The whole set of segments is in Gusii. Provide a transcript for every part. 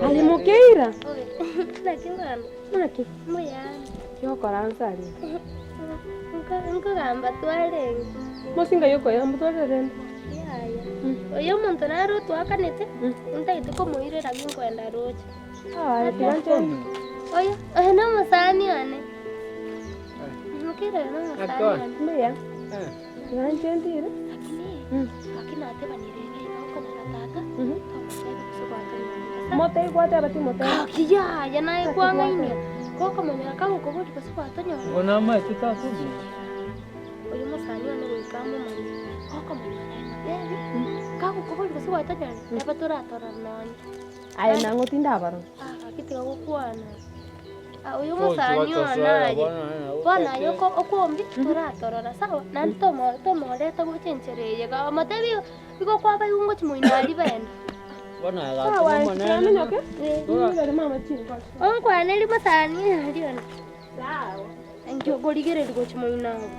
Aye mokeira? Naki bono? Naki? Mbuya ande. Yokora nse aria. Nkogamba twarenge. Mosinga yokoyamba twarire rende. Yaya. Oyo omonto nare otwakanete, ntagete komoirera ginkoenda roche. Aye tiga nche. Oyo, oyo nomosani one. Mokeira oyo nomosani one. Mbuya. Tiga nche ndire. Lakini, lakini natebanire iga iga okonyora tata, tomotebi gose gwatonyora. Motebie gwateba timotebia. Gaki yaya naye kwang'ainia, gokomonyora kagokoboria gose gwatonyora. Igo namaete tata ominto. Oyo mosani one goika amomanye, gokomonyora naye motebi, kagokoboria gose gwatonyora, neba toratorora nonye. Aye nang'o tindabarora. Ah, gaki tiga gokwana. Ah, oyo omosani one aye. Bono aye oko okwombi toratorora sawa, naende tomo tomoreta gocha enchera eye iga omotebi igo kwabaigwa ngochi moino aria bene. Sawa inche tigaminyoke, ninyirere mama chinkoso. Onkwanerie mosani aria one. Sawa. Inki okorigereria gochia moino agwo?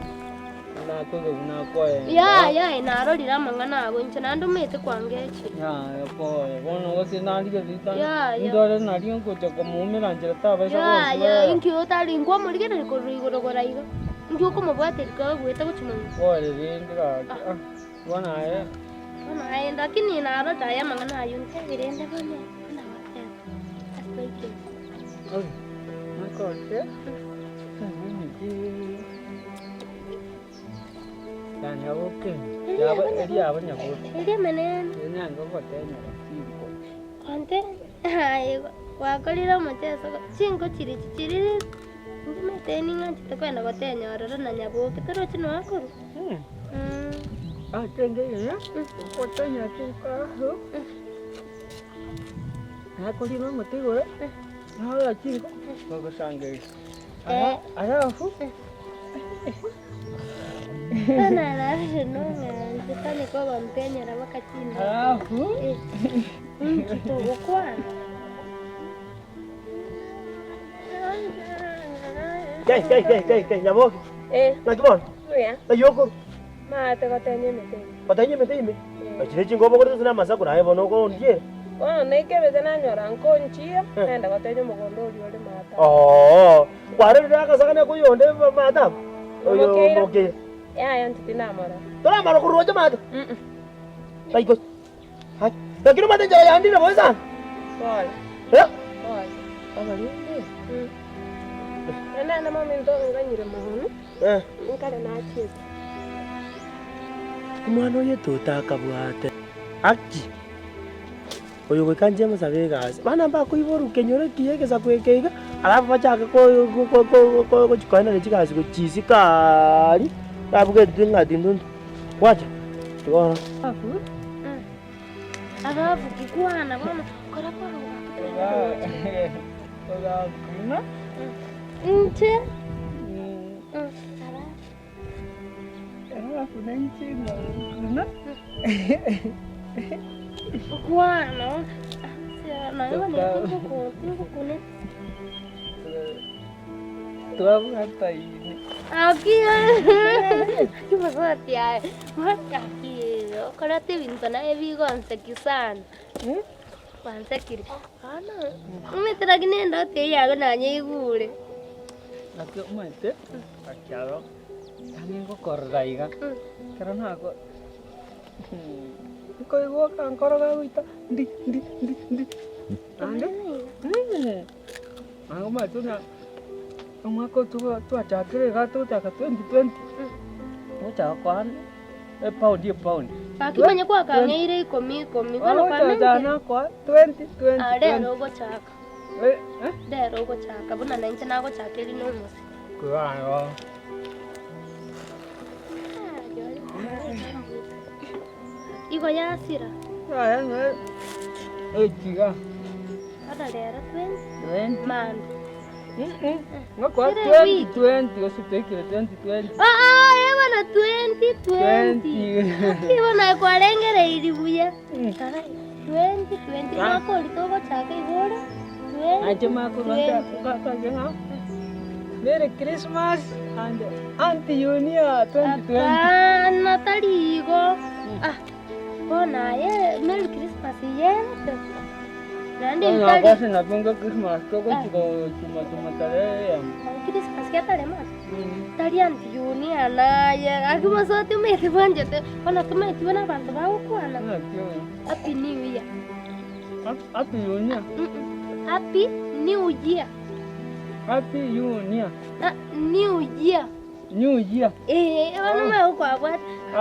Nakoiga buna akoenda. Yaya, aye narorire amang'ana ago inche naende omanyete kwangechire. Yaya pole, bono gose narigereria tari, Yaya. ndore nario ngocha komoumera nchera tabaisa Yaya, gonsoera. inki otari nkwamorigereria korwa igoro gora iga? Inki okomobwateria kagoeta gochia moino? Pole rende gaki, ah, bono aye. Bono aye lakini narorire aye amang'ana ayio ntebi rende bono buna goteba ase twaikire. Onte aye gwakorire omocheso chinko chiria chiriri inche omanyete ning'anchete kogenda gotenya ororo na nyaboke torochi noe akorwa. Bono ararire nong'anche tari kogontenyera mpaka chindagera. Inki togokwana? Kei, kei, kei, kei, kei, Nyaboke. Eh. Naki bono? Mbuya. Naki okorwa? Maate gotenya emete ime. Gotenya emete ime? Chire chingobo ogorete gose namasakura aye bono okondiera? Bono naikebete nanyora nkonchia, naenda gotenya omogondo oria ore maate abwo. Oo, kwarorire agasakana koyonde maate abwo? Oyo Omokeira. omokeira. Yaya inche tinamorora. Toramara korwa roche maate? Taiko. Hai, lakini omanyete enchera yandire bobe sana. Pole. Eh? Pole. Abarinde. Naende mominto nganyire mono, Eh. nkare nachiete. Omwana oye totakabwate. Aki! Oyo goika inche mosabe egasi. Bana mbakoiborwa kenyoro ekiya egesaku eke iga, alafu bachake ko- ko- ko- ko- gochi koenana chigasi gochia isiko aaria, nabuga intwe ng'a tintwe gwacha tiga oro. Alafu kikwana bono kora kwango Inche Kwana naye tingokune Aki mosubati aye aki okorete ebinto naye bigonseki sana gwansekire bono omanyete lakini endoto eywo yago nanyeigure. Naki omanyete ekiagera yaani ngokorora iga, ekero nago nkoigwa okankoro gagoita ndi ndi ndi ndi, naende naende omanyete buna omwaka oyo twa twachakire iga togochaka 2020, ngochaka koana epaundi epaundi. Gaki manye kwakang'eire ikomi ikomi, bono Ogocha kwamenyire. nakoa 20 20 Ah, rero ogochaka. Eh, eh? Rero ogochaka buna nainche nagochaka eri nomosie. Kwaro. Igo yasira. Yaya ng'a ekiga. Bono rero twensi. 20. Mambia. Ng'okoa Kera 20 ewiki. 20 gose twekire 20 20. Ah, ah, eh bono 20 20. Aki bono aye kwarengereiri buya. 20 20 mwaka oria togochaka iga ore 20. Nache makorwa nkache ng'a Merry Christmas and Aunty Yunia 2020. Hapana tari igo. Ah, bono aye Merry Christmas iyerete. Naende Bono tari akase nabwo Christmas togochi gochuma chuma tarehe eyemo. Christmas getare mono. Tari Aunty Yunia naye. Gaki mosoti omanyete bwanchete. Bono tomaeti buna abanto bagokwana. Naki oyo. Happy New Year. Happy Yunia. Happy New Year. Happy Yunia. New Year. New Year. Eh, bono omanye gokwabwata.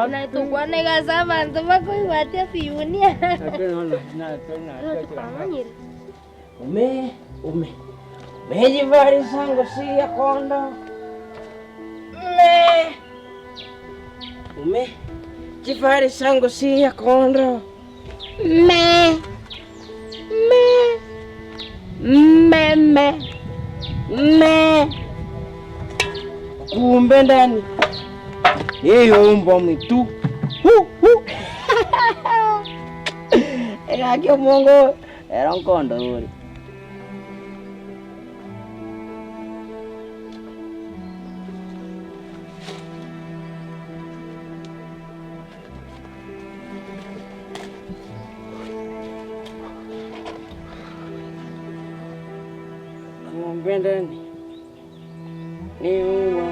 Naye tokwana iga ase abanto bakoigwa Happy Yunia. Twamanyire. Ume, ume, mejivarisa ngosi ya kondo. Me, ume, jivarisa ngosi ya kondo. Me, me, me, me, me. Kumbe ndani niyo mwitu. Hu, hu. Egaki omongo ero nkondo ore. Kumbe ndani ni uongo.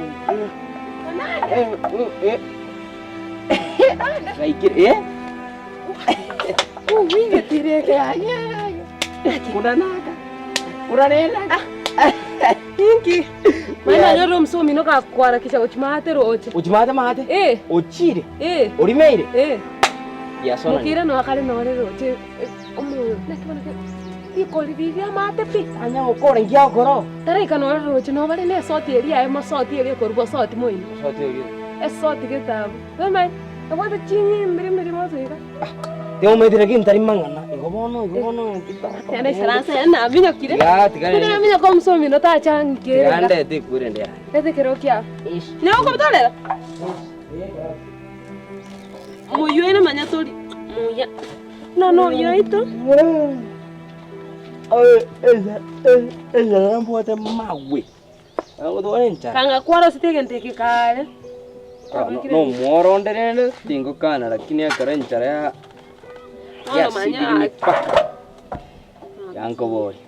Eh, eh. Kaikire, eh? Kuranaka. Kuranena. Inki? Maana nyoro msomi noka kwarakisha gochimate roche. Ochimate mate? Eh. Ochire. Eh. Orimeire? Eh. Yasona. Mokire no akare nore roche. Omo naki rikori riria amate pi. Anya gokora ngia okoro. Taraika nore roche no bare ne esoti eria emo soti eria ekorwa soti moino. Soti eria. Esoti getabu. Wemai. Abwate ching'imbiri mirimo iga. Tiomanyete lakini ntari mang'ana. Igo bono, igo bono. Tiga naisaranse yaani naminyokire. Tiga, tiga Buna naminyoka omosomi oino tachangikere Tiga iga. ndete ekwere ende yaye. Reta ekero kiao. Nyago okobitorera? Moyio oino manya tori muya. Buna noyo oito. Enchara mbwate magwe. Agotwara enchara. Kanga kwarosete egento eke kare. Nomworo onde rende tingokana lakini ekero enchara ya Bono manya yasigire mipaka yankoboria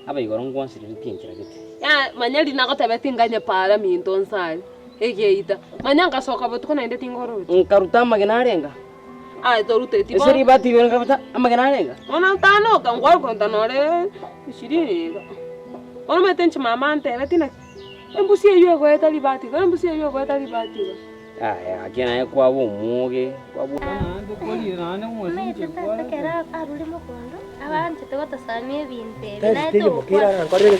aba igoro ngwansireretie enchera gete. Ya manya riria nagotebeti nganye para minto nsare egeita manya ngasoka botuko naende tingorochi. Nkaruta amagena arenga. Aye toruteti Ase bono. ribati ibere nkaruta amagena arenga. Bono ntanoka nkwarukonta nore ishirini iga. Bono omanyete inche mama antebeti naki. Embusi eyio egoeta ribati iga, embusi eyio egoeta ribati iga. Yaya gaki naye kwaba omwoge, kwaba Omanyete tata ekero arure mogondo, abanchete gotosamia ebinto ebi, naye Tari teiyo togokwana. mokira nkorere.